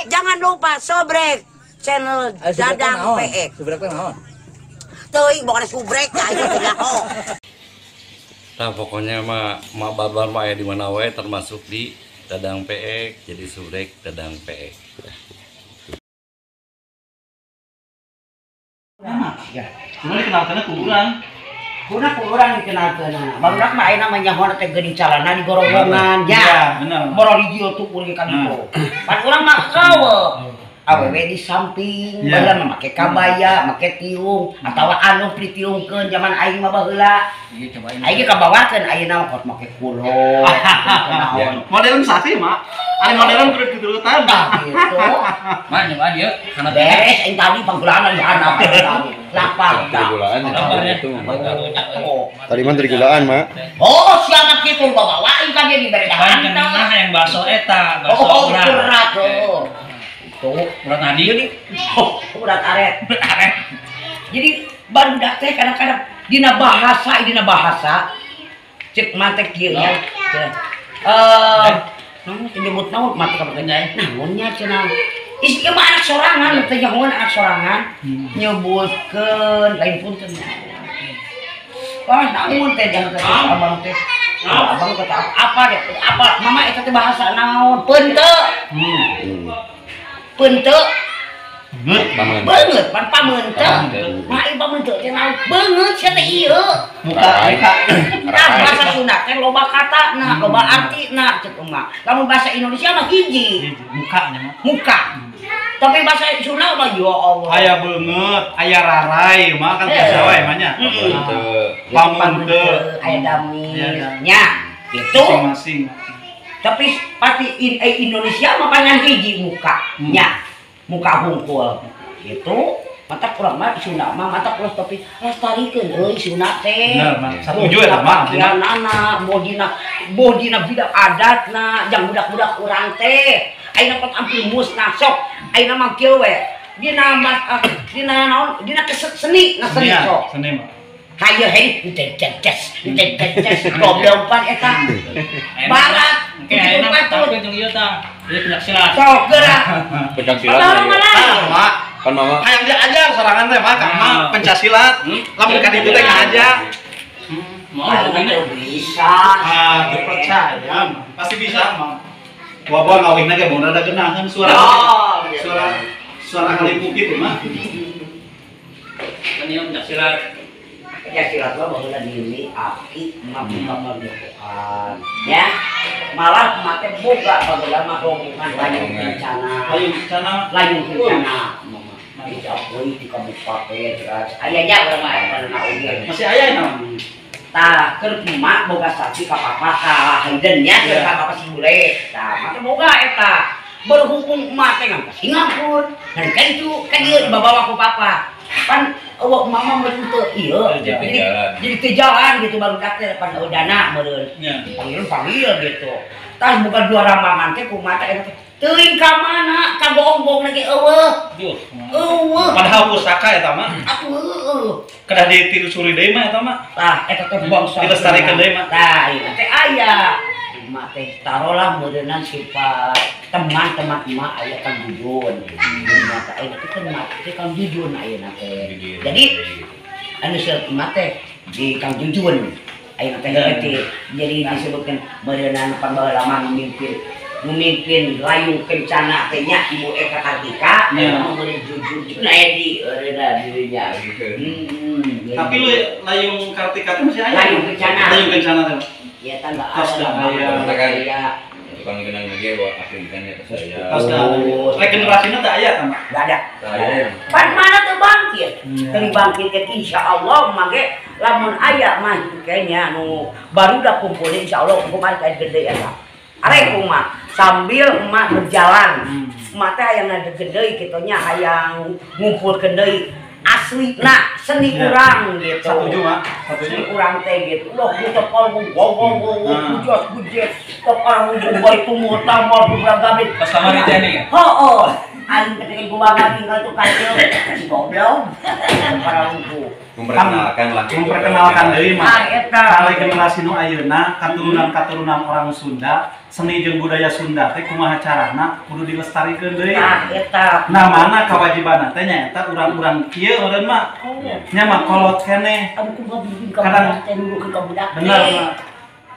Jangan lupa sobrek channel Dadang PX. Subrek teh naon? Teuing pokona subrek aing teh nyaho. Nah, pokoknya mah Mak Barbar mah aya di mana wae termasuk di Dadang PX. Jadi subrek Dadang PX. Ya. Cuma dikenalkeunna ku urang. Kuna ku urang dikenalkeunna. Barudak mah ayeuna mah nyaho teh geuning calana di gorobongan ya. Bener. Bororigio tuh urang ka ditu. Pan urang mah eueuh. Awewe di samping, baheula mah make kabaya, make tiung atawa anu ditiungkeun zaman aing mah baheula. Ieu cobain. Aing ge kabawakeun ayeuna mah kot make kulot. Modern sasi mak. Ari modern kudu diturutan. Tah gitu. Mak nyobaan ieu kana beres aing tadi panggulaan di handap. Lapar tadi gulaan itu. Tadi mah dari gulaan, Mak. Oh, siapa kitu bawa aing kan dia dibere dahan. Nah, yang bakso eta, bakso urat. Oh, tuh, urat nadi. Jadi, urat aret. Jadi barudak teh kadang-kadang dina bahasa cek mate kieu nya. Naon nyebut naon mate ka pertanyaan. Naonnya cenah. Isi mah anak sorangan, teh nyahoan anak sorangan nyebutkeun lain punten. Wah, naon teh jangan teh abang teh. Abang kata apa deh? Apa mama eta teh bahasa naon? Peunte. Peunte. Beungeut, pan pameunte. Mah ieu pameunte teh naon? Beungeut sia teh ieu. Muka muka. Nah, bahasa Sunda teh loba katana, loba artina cek emak. Lamun bahasa Indonesia mah hiji. Mukanya mah. Muka. Tapi bahasa Sunda mah ya Allah. Aya beungeut, aya rarai, mah kan biasa wae mah nya. Pameunte, aya damir. Nya, gitu. Masing-masing. Tapi pasti Indonesia mah pangan hiji muka. Nya. Muka hungkul. Gitu. Mata kurang mah Sunda mah mata kurang tapi lestarikeun euy Sunda teh. Bener, mah. Satuju eta mah. Pakaianana, bodina budak adatna, jang budak-budak urang teh. Ayeuna pot ampun musnah sok. Ayeuna mah kieu we. Dina dina naon? Dina seni, na seni sok. Seni mah. Hayo hei, tes tes goblok pan eta. Barat. Oke, ayeuna patut jeung ieu tah. Ieu pencak silat. Sok geura. Pencak silat. Mak. Kan mama. Hayang diajar sorangan teh mah, mah pencak silat. Lamun ka ditu teh ngaja. Mau bisa. Ah, dipercaya. Pasti bisa, mah. Wah, ngawihna ge bongna da geunaheun suara. Suara halipu kitu mah. Kan ieu pencak silat. Ya silat mah baheula diri aki mah buka padepokan ya. Malah mah teh boga baheula mah rombongan layung kencana. Layung kencana. Layung kencana. Mah dicapoy di kabupaten terus aya nya urang mah eta oge. Masih aya naon? Tah keur emak boga saksi ka papa ka Hayden nya keur ka papa si bule. Tah mah teh boga eta. Berhubung emak teh ngan ka Singapura, ngan ka ditu ka dieu dibawa ku papa. Pan eueuh mama meureun teu ieu jadi teu jalan gitu barudak teh pan eueuh dana meureun. Panggil gitu. Tah bukan dua rambangan teh kumaha teh eta teh teuing ka mana ka gonggong lagi eueuh. Eueuh. Padahal pusaka eta mah. Atuh heueuh. Kedah ditelusuri deui mah eta mah. Tah eta teh bangsa. Dilestarikeun deui mah. Tah ieu teh aya. Emak teh tarolah meureunnan sifat teman-teman emak aya Kang Jujun. Emak teh ayeuna teh kan emak teh Kang Jujun ayeuna teh. Jadi anu seueur emak teh di Kang Jujun ayeuna teh jadi disebutkan meureunnan pangbaheula mah memimpin layung kencana teh nya Ibu Eka Kartika aya meureun Jujun aya di eureunna dirinya. Tapi lu layung Kartika teh masih aya. Layung kencana. Layung kencana teh. Ya kan enggak ada. Ya. Tukang genang lagi wah akhirnya ke saya. Tos dah. Regenerasinya teh aya tah, Mak? Enggak ada. Pan mana tuh bangkit? Teu bangkit ke insyaallah mage lamun aya mah kayaknya nu barudak kumpulin insyaallah kumaha kayak gede eta. Arek kumaha sambil emak berjalan. Emak teh hayang ngadeg deui kitu nya hayang ngumpulkeun deui asli nak seni urang gitu. Satuju mak, seni urang teh gitu. Loh tepal wow wow wow gujas gujes tepal bari tumur tamar beragam. Pas kamari teh nih. Heeh. Aing teh kumaha tinggal tuh kacau si goblok. Para memperkenalkan lah. Memperkenalkan deui mah. Kalau generasi nu ayeuna katurunan-katurunan orang Sunda, seni jeung budaya Sunda teh kumaha carana kudu dilestarikeun deui. Tah eta. Nah mana kewajibanna teh nyaeta urang-urang kieu eureun mah. Nya mah kolot keneh. Kadang teh nurukeun ka budak. Bener mah.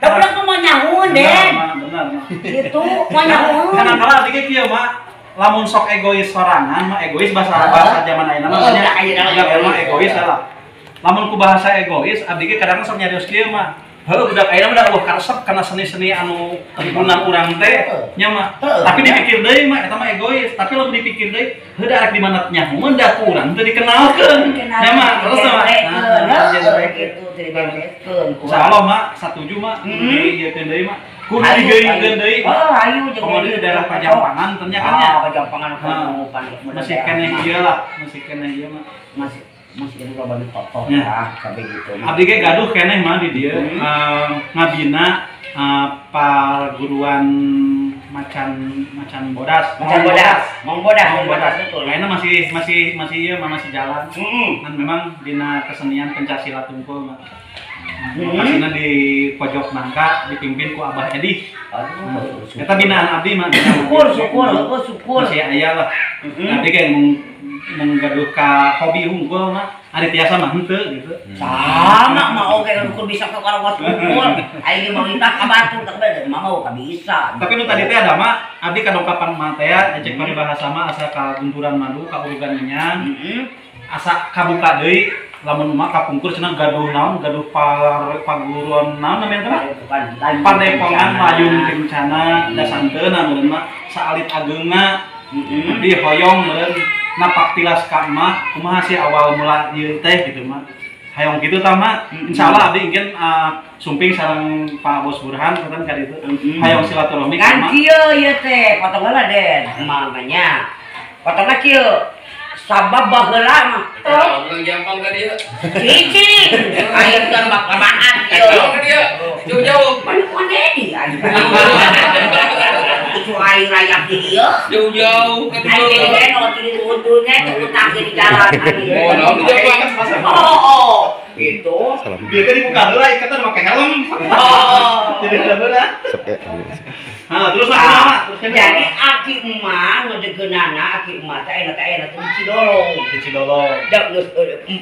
Da budak mah nyahueun, Den. Bener mah. Gitu, mah nyahueun. Kadang-kala abdi ge kieu mah. Lamun sok egois sorangan mah egois bahasa zaman ayeuna mah nya mah egois lah. Lamun ku bahasa egois abdi ge kadang sok nyarios kieu mah. Heuh budak ayeuna mah da eueuh karesep kana seni-seni anu tempunan urang teh nya mah. Tapi dipikir deui mah eta mah egois, tapi lamun dipikir deui heuh da arek di mana nyahueun da ku urang teu dikenalkeun. Nya mah terus mah. Gitu teu dibereskeun. Insyaallah mah satuju mah diieukeun deui mah. Kudu digeuyeukeun deui. Oh, hayu jeung komo di daerah Pajampangan ternyata kan nya. Oh, Pajampangan masih keneh ieu lah, masih keneh ieu mah. Masih masih loba nu kotor lah kabeh gitu. Abdi ge gaduh keneh mah di dieu ngabina perguruan macan bodas. Macan bodas. Maung bodas. Betul. Ayeuna masih ieu mah masih jalan. Kan memang dina kesenian pencak silat tungkul mah. Lokasinya di pojok Nangka dipimpin ku Abah Edi. Aduh, eta binaan abdi mah. Syukur. Masih aya lah. Abdi ge mung gaduh ka hobi hungkul mah ari tiasa mah henteu gitu. Sama mah oge ukur bisa ka karawas hungkul. Aing ge mau itah ka batur tak beda mah mau ka bisa. Tapi nu tadi teh ada mah abdi kadongkapan mah teh ecek paribahasa mah asa ka gunturan madu ka urugan menyan. Asa kabuka deui lamun mah kapungkur cenah gaduh naon gaduh paguruan naon namanya teh padepongan layung kencana dasanteuna meureun mah saalit ageungna di hoyong meureun napak tilas ka emak kumaha sih awal mula ieu teh gitu mah hayong kitu tah mah insyaallah abdi ingin sumping sareng Pak Bos Burhan kan ka ditu hayong silaturahmi ka emak kan kieu ieu teh potong heula Den makanya potongna kieu sabab baheula mah urang jampang ka dieu cicing aya teu bakamaan ieu ka dieu jauh-jauh mana di aing itu aing rayak di dieu jauh-jauh ka dieu aing teh nu tuluy-tuluynya teh utang di jalan oh naon di jampang oh gitu bieu teh dibuka heula ikatan make helm oh jadi heula nah terus mah jadi aki emak ngedegeunana aki emak teh ayeuna teh di Cidolong. Di Cidolong. Da geus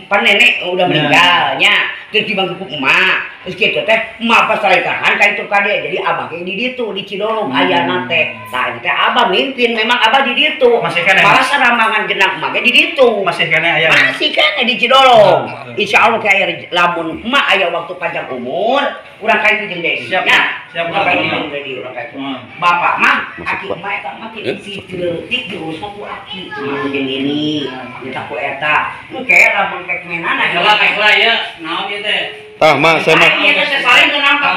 pan nenek udah meninggal nya. Terus dibangku ku emak. Terus kitu teh emak pas talikahan ka itu ka dieu. Jadi abah ge di ditu di Cidolong ayana teh. Tah teh abah mimpin memang abah di ditu. Masih keneh. Malah saramangan jenang emak ge di ditu. Masih keneh aya. Masih keneh di Cidolong. Insyaallah ke aya lamun emak aya waktu panjang umur urang ka itu jeung Dedi. Siap. Siap urang ka itu jeung Dedi urang ka itu. Bapak mah aki emak eta mah ti leutik diurusna ku aki jeung ini minta ku eta engke lamun pek menana heula pek lah ya naon ieu teh tah mah saya mah ieu teh saling teu nampak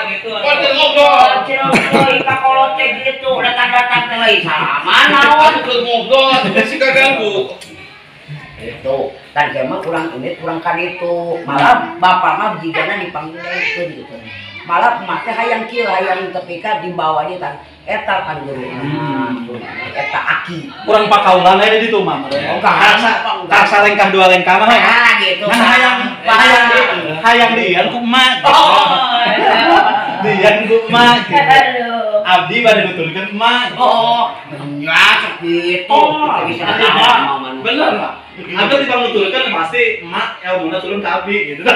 gitu ngobrol ka kolot teh gitu datang-datang teh lain salaman naon ngobrol sih kaganggu itu tan mah kurang ini kurang kan itu malah bapak mah jigana dipanggilkeun gitu malah emak teh hayang kieu hayang tepi ka dibawa dia tan eta kan guru eta aki kurang pakaulan aya di ditu mah karasa lengkah dua lengkah mah ah gitu nah hayang dian ku emak dian ku emak abdi bade nuturkeun emak oh nya kitu bisa bener mah abdi dipanguturkeun pasti emak ilmuna turun ka abdi gitu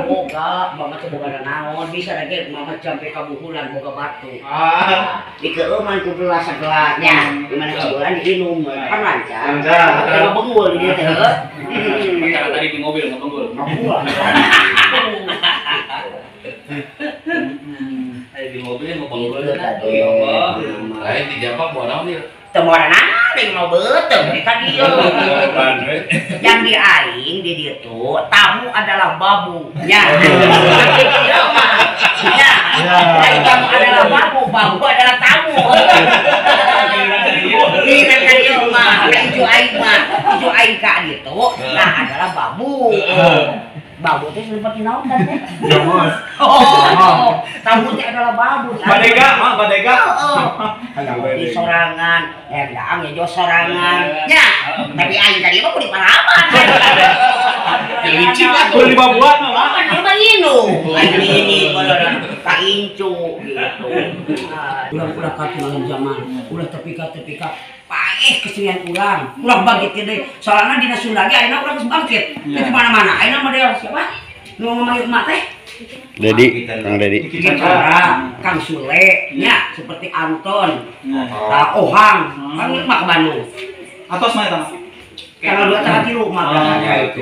boga mama teh boga naon bisa lagi mama sampai ka buhulan boga batu ah dikeueuman ku gelas sagelasnya di mana kabulan diinum kan lancar lancar benggul di dieu teh cara tadi di mobil ngebenggul ngebenggul aya di mobil ngebenggul ya Allah lain di jampang mau naon ieu teu moal naon deui mau beuteung di ka dieu. Yang di aing di dieu tuh tamu adalah babu nya. Ya. Jadi tamu adalah babu, babu adalah tamu. Ini kan ka dieu mah. Incu aing mah, incu aing ka ditu, nah adalah babu. Babu teh seperti naon kan teh? Jongos. Oh, tamu teh adalah babu. Badega, mah badega. Heeh. Hayang di sorangan, daang ya jo sorangan. Nya, tapi aing tadi mah kudu paraman. Licik atuh. Kudu dibabuan mah. Apa mah nginum. Aing ini beneran ka incu gitu. Ulah-ulah katingalan zaman, ulah tepika-tepika paeh kesenian urang, ulah bangkit gede. Soalnya dina Sunda ge ayeuna urang geus bangkit. Di mana-mana ayeuna model siapa? Nu ngomong emak teh? Dedi, Kang Dedi. Citra, Kang Sule, nya seperti Anton, Ohang, kan emak ke Bandung. Atos mah eta mah. Tanggal 2 tanggal 3 mah berangkat.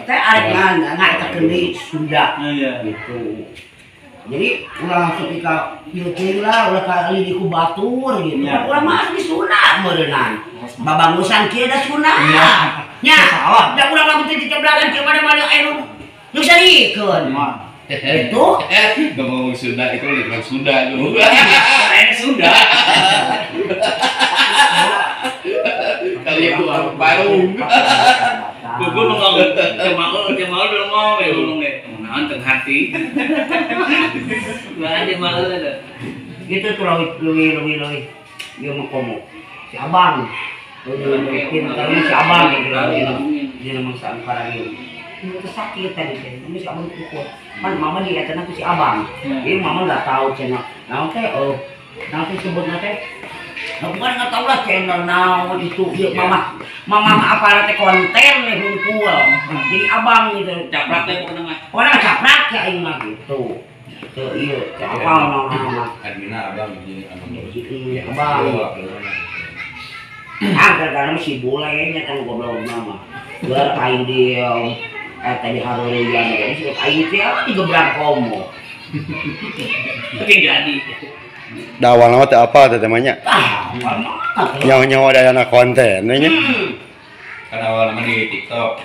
Teh arek ngaetakeun deui Sunda. Gitu. Jadi ulah ketika ieu lah ulah kali di ku batur gitu. Ulah mah asli Sunda meureunnan. Babangusan kieu da Sunda. Nya. Da urang lamun teh diceblakan kieu mana-mana aya nu sarikeun. Itu ngomong Sunda itu bukan Sunda lu. Kayaknya Sunda. Kali itu baru. Gua ngomong cuma lu ngomong ya ngomong deh. Naon teng hati. Gua aja malu ada. Gitu tuh luwi. Ieu mah komo. Si Abang. Pintarnya si Abang gitu. Dia memang saangkara ieu. Itu sakit tadi teh. Ini si Abang ukur. Pan mama dietana ku si Abang. Jadi mama enggak tahu cenah. Naon teh oh. Naon teh sebutna teh? Nah, bukan nggak tahu lah channel naon itu ieu mama. Mama apa teh konten nih hungkul. Jadi abang gitu. Caprak teh pokoknya mah. Pokoknya caprak ya aing mah gitu. Tuh ieu apal naon mah. Adminna abang jadi abang. Iya, abang. Ah, gara-gara si bule nya kan goblok mah. Gelar aing di tadi hareureuyan jadi si aing teh digebrak komo. Tapi jadi. Da awalna mah teu apal teh temanya. Ah, nyawa-nyawa da anak konten nya. Kan awalna mah di TikTok.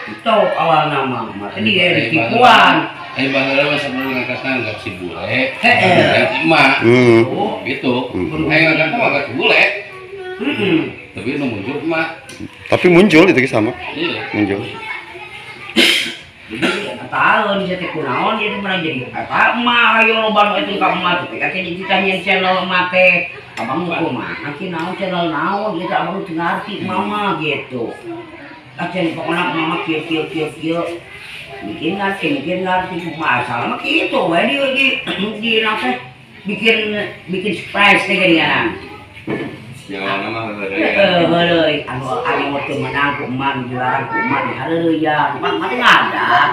TikTok awalna mah tadi di tipuan. Ayo baheula mah sebelum ngangkat-ngangkat si bule. Heeh. Emak. Gitu. Ayo ngangkat mah ngangkat si bule. Tapi nu muncul emak. Tapi muncul itu sama. Iya. Muncul. Jadi tahun bisa teh kunaon jadi pernah jadi apa emak ayo loba nu itu ka emak teh kan jadi ditanyain channel emak teh abang kumaha sih naon channel naon gitu abang teu ngarti mama gitu. Acan pokona mama kieu kieu kieu kieu bikin ngarti kumaha salah mah kitu we di teh bikin surprise teh geuningan. Nyawana mah heureuy anu anu teu meunang ku emak dilarang ku emak dihareureuyang mah mah teh ngadak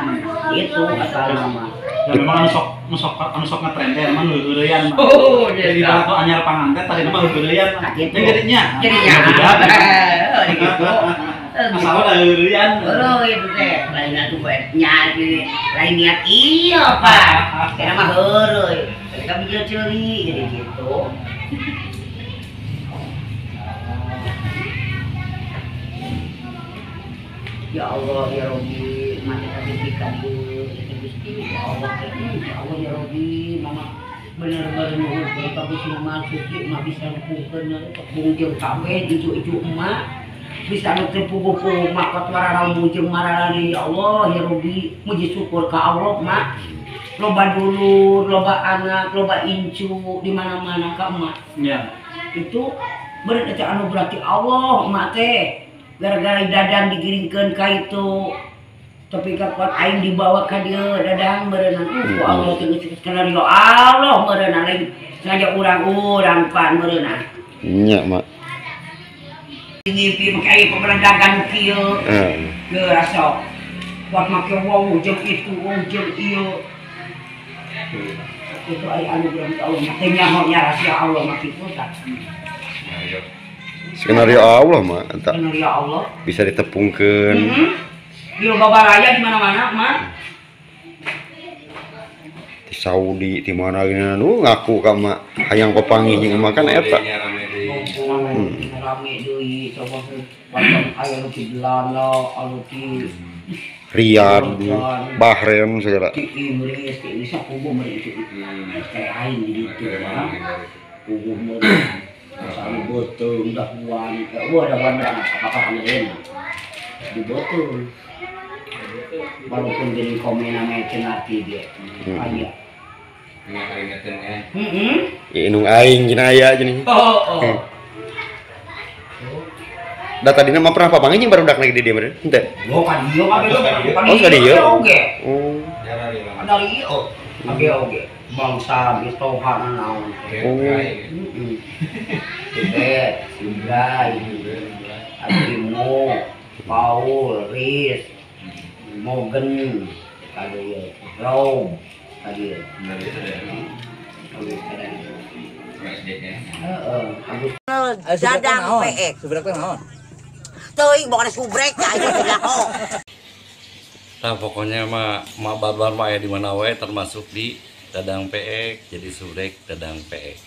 gitu asalna mah. Ya memang anu sok ngetren teh emang heureuyan mah. Oh, jadi batur anyar panganten tadina mah heureuyan mah. Gitu. Jadinya. Jadinya. Heeh, gitu. Masalah heureuyan. Heureuy itu teh lain atuh bae nya lain niat ieu Pak. Kana mah heureuy. Tapi kami ceuli jadi gitu. Ya Allah ya Robi, mati tadi dieu itu Gusti ya Allah ya Allah ya Robi, mama bener-bener nuhun ka Gusti mah suci mah bisa nepungkeun tepung jeung kabeh icu-icu emak bisa nu teu puguh-puguh mak katuara jeung mararane ya Allah ya Robi, muji syukur ka Allah mak. Loba dulur, loba anak, loba incu di mana-mana ka emak. Ya. Itu bener teh anu berarti Allah emak teh. Gara-gara dadang digiringkeun ka itu tapi kakuat aing dibawa ka dieu dadang berenang ku Allah teh geus skenario Allah berenang lain sengaja urang-urang pan berenang nya mak ngimpi make aing pemberendagan kieu geus rasa kuat make wau jeung itu wau jeung ieu itu aing anu berarti Allah teh nyaho nya rahasia Allah mah kitu tah. Skenario Allah mah entah. Skenario Allah bisa ditepungkeun. Di loba baraya di mana-mana mah. Di Saudi di mana gini nu ngaku ka mak hayang papanggih jeung emak kan eta. Rame deui coba aya nu di Belanda, anu di Riyadh, Bahrain segala. Di Inggris, di Indonesia kubu meureun itu. Teh aing di ditu. Kubu meureun. Beuteung dahuan, eueuh dahuan mah apa-apa pangeun. Di beuteung. Walaupun jadi komen ame teu ngarti ge. Aya. Ingat-ingetin ya. Heeh. Ya indung aing cenah aya cenah. Oh, oh. Da tadina mah pernah papanggih jeung barudak lagi di dieu meureun. Henteu. Oh, ka dieu kabeh Oh, ka dieu. Oge. Oh. Dari ieu. Oge oge. Bangsa Mitoha naon. Oh. Heeh. Tibet, Ibrai, Abimo, Paul, Riz, Mogen, kado ieu, Rob, kado ieu. Heeh, Agus Dadang PX. Subrek teh naon? Teuing bukan subrek ya itu nyaho. Nah, pokoknya mah Mak Barbar mah aya di mana wae termasuk di Dadang PX. Jadi subrek Dadang PX.